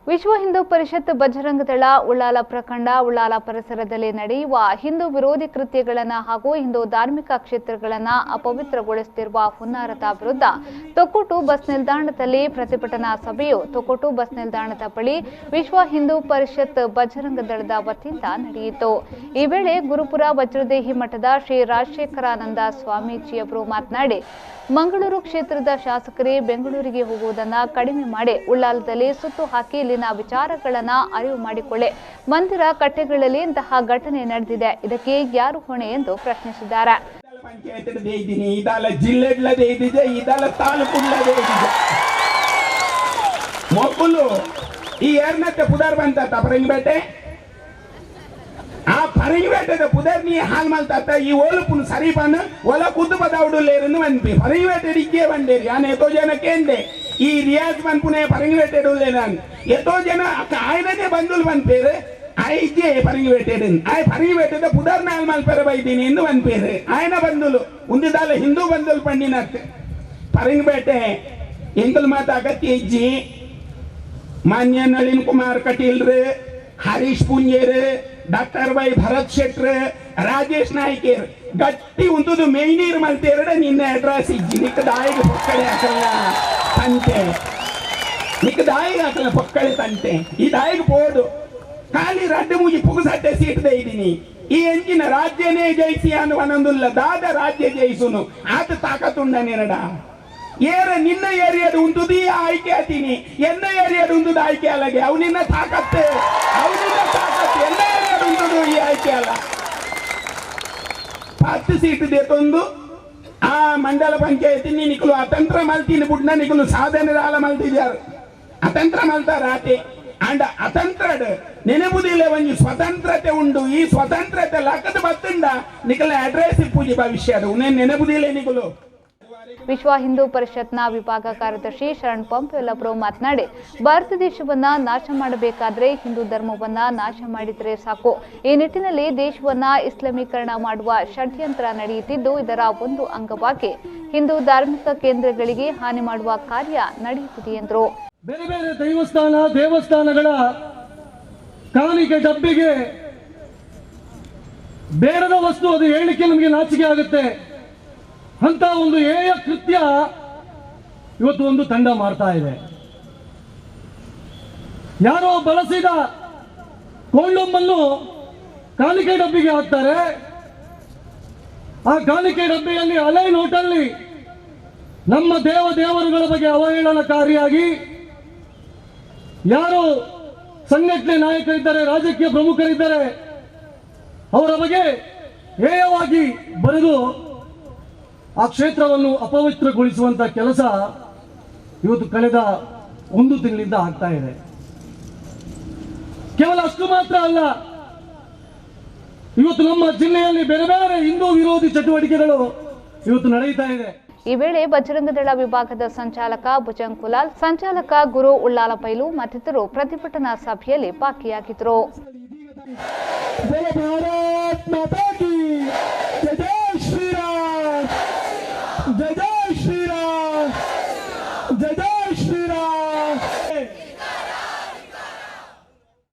ವಿಶ್ವ ಹಿಂದೂ ಪರಿಷತ್ ಬಜರಂಗದಳ ಉಳ್ಳಾಲ ಪ್ರಖಂಡ ಉಳ್ಳಾಲ ಪರಿಸರದಲ್ಲಿ ನಡೆಯುವ ಹಿಂದೂ ವಿರೋಧಿ ಕೃತ್ಯಗಳನ್ನು ಹಾಗೂ ಹಿಂದೂ ಧಾರ್ಮಿಕ ಕ್ಷೇತ್ರಗಳನ್ನು ಅಪವಿತ್ರಗೊಳಿಸುತ್ತಿರುವ ಹುನ್ನಾರದ ವಿರುದ್ಧ ತೊಕ್ಕೊಟ್ಟು ಬಸ್ ನಿಲ್ದಾಣದಲ್ಲಿ ಪ್ರತಿಭಟನಾ ಸಭೆಯು ತೊಕ್ಕೊಟ್ಟು ಬಸ್ ನಿಲ್ದಾಣದ ಬಳಿ ವಿಶ್ವ ಹಿಂದೂ ಪರಿಷತ್ ಬಜರಂಗದಳದ ವತಿಯಿಂದ ನಡೆಯಿತು. ಈ ವೇಳೆ ಗುರುಪುರ ವಜ್ರದೇಹಿ ಮಠದ ಶ್ರೀ ರಾಜಶೇಖರಾನಂದ ಸ್ವಾಮೀಜಿಯವರು ಮಾತನಾಡಿ, ಮಂಗಳೂರು ಕ್ಷೇತ್ರದ ಶಾಸಕರೇ ಬೆಂಗಳೂರಿಗೆ ಹೋಗುವುದನ್ನು ಕಡಿಮೆ ಮಾಡಿ ಉಳ್ಳಾಲದಲ್ಲಿ ಸುತ್ತು ಹಾಕಿ ಇಲ್ಲಿನ ವಿಚಾರಗಳನ್ನು ಅರಿವು ಮಾಡಿಕೊಳ್ಳಿ. ಮಂದಿರ ಕಟ್ಟೆಗಳಲ್ಲಿ ಇಂತಹ ಘಟನೆ ನಡೆದಿದೆ, ಇದಕ್ಕೆ ಯಾರು ಹೊಣೆ ಎಂದು ಪ್ರಶ್ನಿಸಿದ್ದಾರೆ. ಆ ಪರಂಗಿಬೇಟದ ಪುದರ್ ನೀ ಹಾಲ್ ಮಲ್ತಾತ ಈ ಓಲುಪುನ್ ಸರಿ ಪನ್ ಒಲ ಕುದ್ದು ಬದಾವುಡು ಲೇರನ್ನು ಅನ್ಪಿ ಪರಂಗಿಬೇಟೆ ಬಂಡೇರಿ ಯಾನ್ ಎತೋ ಜನ ಕೇಂದೆ ಈ ರಿಯಾಜ್ ಪನ್ಪುನೆ ಪರಂಗಿಬೇಟೆಡು ಲೇನಾನ್ ಎತೋ ಜನ ಆಯ್ನನೇ ಬಂದುಲ್ ಪನ್ಪೇರು ಐಜೆ ಪರಂಗಿಬೇಟೆಡು ಆಯ್ ಪರಂಗಿಬೇಟದ ಪುದರ್ ನಾಲ್ ಮಲ್ಪೆರ ಬೈದೀನಿ ಎಂದು ಪನ್ಪೇರು ಆಯ್ನ ಬಂದುಲು ಉಂದಿದಾಲ ಹಿಂದೂ ಬಂದುಲ್ ಪಂಡಿನತ್ ಪರಂಗಿಬೇಟೆ ಎಂಕಲ್ ಮಾತ ಅಗತ್ಯ ಇಜ್ಜಿ ಮಾನ್ಯ ನಳಿನ್ ಕುಮಾರ್ ಕಟೀಲ್ರು, ಹರೀಶ್ ಪೂಂಜೇರು, ಡಾಕ್ಟರ್ ವೈ ಭರತ್ ಶೆಟ್ರ್, ರಾಜೇಶ್ ನಾಯ್ಕೇರ್ ಗಟ್ಟಿ ಉಂಟುದು ಮೇಯ್ನೀರ್ ಮಲ್ತೇರಡ ನಿನ್ನ ಅಡ್ರೆಸ್ ಇಜ್ಜಿ ನಿಕ್ಕ ದಾಯಿಗೆ ಪೊಕ್ಕಳೆ ಹಾಕಲ್ಲ ತಂತೆ ನಿಕ್ಕ ದಾಯಿಗೆ ಹಾಕಲ್ಲ ಪೊಕ್ಕಳೆ ತಂತೆ ಈ ದಾಯಿಗೆ ಪೋಡು ಖಾಲಿ ರಡ್ಡು ಮೂಜಿ ಪುಗುಸಟ್ಟೆ ಸೀಟ್ದೆ ಇದ್ದೀನಿ ಈ ಎಂಜಿನ ರಾಜ್ಯನೇ ಜಯಿಸಿ ಅನ್ನುವನೊಂದುಲ್ಲ ದಾದ ರಾಜ್ಯ ಜಯಿಸುನು ಆತ ತಾಕತ್ತುಂಡ ನೆರಡ ಏರ ನಿನ್ನ ಏರಿಯಾದ ಉಂಟುದು ಈ ಆಯ್ಕೆ ಆತೀನಿ ಎನ್ನ ಏರಿಯಾದ ಉಂಟುದು ಆಯ್ಕೆ ಅಲ್ಲಗೆ ಅವು ನಿನ್ನ ತಾಕತ್ತೆ ಅವು ನಿನ್ನ ತಾಕತ್ತು ಎಲ್ಲ ಏರಿಯಾದ ಉಂಟುದು ಈ ಆಯ್ಕೆ ಅಲ್ಲ. 10 ಸೀಟ್ ದೇತೊಂದು ಆ ಮಂಡಲ ಪಂಚಾಯತಿ ನಿಕಲು ಅತಂತ್ರ ಮಲ್ತೀನಿ ಬುಡ್ನ ನಿಕಲು ಸಾಧನೆ ದಾಲ ಮಲ್ತಿದ್ದಾರೆ ಅತಂತ್ರ ಮಲ್ತಾರ ಆತೆ ಅಂಡ ಅತಂತ್ರಡ್ ನೆನಪುದಿಲ್ಲ ಒಂಜಿ ಸ್ವತಂತ್ರತೆ ಉಂಡು ಈ ಸ್ವತಂತ್ರತೆ ಲಕ್ಕದ ಬತ್ತುಂಡ ನಿಕಲ ಅಡ್ರೆಸ್ ಪೂಜೆ ಭವಿಷ್ಯದ ನೆನಪುದಿಲ್ಲ ನಿಕಲು. ವಿಶ್ವ ಹಿಂದೂ ಪರಿಷತ್ನ ವಿಭಾಗ ಕಾರ್ಯದರ್ಶಿ ಶರಣ್ ಪಂಪೆಲ್ಲವರು ಮಾತನಾಡಿ, ಭಾರತ ದೇಶವನ್ನ ನಾಶ ಮಾಡಬೇಕಾದ್ರೆ ಹಿಂದೂ ಧರ್ಮವನ್ನ ನಾಶ ಮಾಡಿದರೆ ಸಾಕು. ಈ ನಿಟ್ಟಿನಲ್ಲಿ ದೇಶವನ್ನ ಇಸ್ಲಾಮೀಕರಣ ಮಾಡುವ ಷಡ್ಯಂತ್ರ ನಡೆಯುತ್ತಿದ್ದು, ಇದರ ಒಂದು ಅಂಗವಾಗಿ ಹಿಂದೂ ಧಾರ್ಮಿಕ ಕೇಂದ್ರಗಳಿಗೆ ಹಾನಿ ಮಾಡುವ ಕಾರ್ಯ ನಡೆಯುತ್ತಿದೆ ಎಂದರು. ಬೇರೆ ಬೇರೆ ದೇವಸ್ಥಾನಗಳ ಕಾಣಿಕೆ ಡಬ್ಬಿಗೆ ಬೇಡದ ವಸ್ತು ಅದು ಹೇಳಿಕೆ ನಮಗೆ ನಾಚಿಕೆ ಆಗುತ್ತೆ ಅಂತ ಒಂದು ಏಯ ಕೃತ್ಯ ಇವತ್ತು ಒಂದು ತಂಡ ಮಾಡ್ತಾ ಇದೆ. ಯಾರೋ ಬಳಸಿದ ಕೊಂಡೊಮ್ಮನ್ನು ಕಾಣಿಕೆ ಡಬ್ಬಿಗೆ ಹಾಕ್ತಾರೆ. ಆ ಕಾಣಿಕೆ ಡಬ್ಬಿಯಲ್ಲಿ ಅಲೆ ನೋಟಲ್ಲಿ ನಮ್ಮ ದೇವರುಗಳ ಬಗ್ಗೆ ಅವಹೇಳನಕಾರಿಯಾಗಿ ಯಾರು ಸಂಘಟನೆ ನಾಯಕರಿದ್ದಾರೆ, ರಾಜಕೀಯ ಪ್ರಮುಖರಿದ್ದಾರೆ, ಅವರ ಬಗ್ಗೆ ಹೇಯವಾಗಿ ಬರೆದು ಆ ಕ್ಷೇತ್ರವನ್ನು ಅಪವಿತ್ರಗೊಳಿಸುವಂತ ಕೆಲಸ ಇವತ್ತು ಕಳೆದ ಒಂದು ತಿಂಗಳಿಂದ ಆಗ್ತಾ ಇದೆ. ಕೇವಲ ಅಷ್ಟು ಮಾತ್ರ ಅಲ್ಲ, ಇವತ್ತು ನಮ್ಮ ಜಿಲ್ಲೆಯಲ್ಲಿ ಬೇರೆ ಬೇರೆ ಹಿಂದೂ ವಿರೋಧಿ ಚಟುವಟಿಕೆಗಳು ಇವತ್ತು ನಡೆಯುತ್ತಾ ಇದೆ. ಈ ವೇಳೆ ಬಜರಂಗದಳ ವಿಭಾಗದ ಸಂಚಾಲಕ ಭುಜಂಗ್ ಕುಲಾಲ್, ಸಂಚಾಲಕ ಗುರು ಉಳ್ಳಾಲ ಪೈಲು ಮತ್ತಿತರರು ಪ್ರತಿಭಟನಾ ಸಭೆಯಲ್ಲಿ ಭಾಗಿಯಾಗಿದ್ದರು.